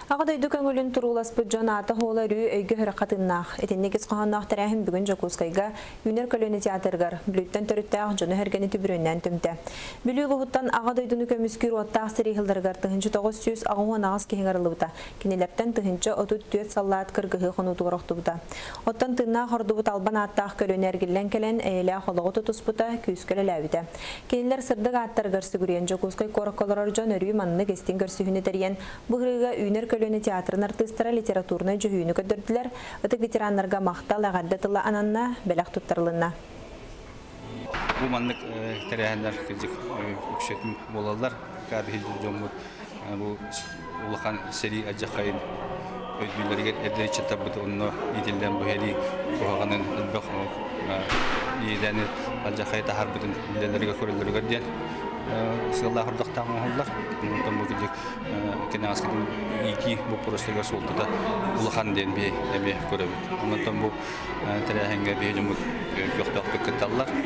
Аҕа дойду көҥүлүн турууласпыт дьон аата-суола өрүү өйгө-сүрэххэ тыыннаах. Итинник ис хоһоонноох тэрээһин бүгүн Дьокуускайга Үүнэр көлүөнэ театрыгар Бүлүүттэн төрүттээх дьону-сэргэни түбүрүөннээн түмтэ. Бүлүү улууһуттан Аҕа дойдуну көмүскүүр уоттаах сэрии сылларыгар 1998 киһи ыҥырыллыбыта. Кинилэртэн 1034 саллаат кыргыһыы хонуутугар охтубута. Оттон тыыннаах ордубут албан ааттаах көлүөнэ эргиллэн кэлэн, эйэлээх олоҕу тутуспута, күүскэ үлэлээбитэ. Кинилэр сырдык ааттарыгар сүгүрүйэн Дьокуускай куоракка олорор дьон өрүү маннык истиҥ көрсүһүүнү тэрийэн, бу ырыыга Үүнэр көлүөнэ театрын артыыстара литературнай дьүһүйүүнү көрдөрдүлэр, ытык ветераннарга махтал, эҕэрдэ тыла ананна, бэлэх туттарылынна. Бу маннык тэрээһиннэр кырдьык үксэтин буолаллар. Биһиги дьоммут бу улахан сэрии алдьархайын өйдүүллэригэр эдэр ыччаттарбыт онно иитиллэн бу сэрии куһаҕанын элбэх иэдээни алдьархайы таһаарбытын билэллэригэр көрөллөрүгэр диэн сыаллаах ордохтоох оҥоһуллар. Онтон бу кырдьык кэнэҕэскитин иитии боппуруостарыгар суолтата улахан диэн биһи эмиэ көрөбүт. Онтон бу тэрээһиҥҥэ биһи дьоммут көхтөөхтүк кытталлар.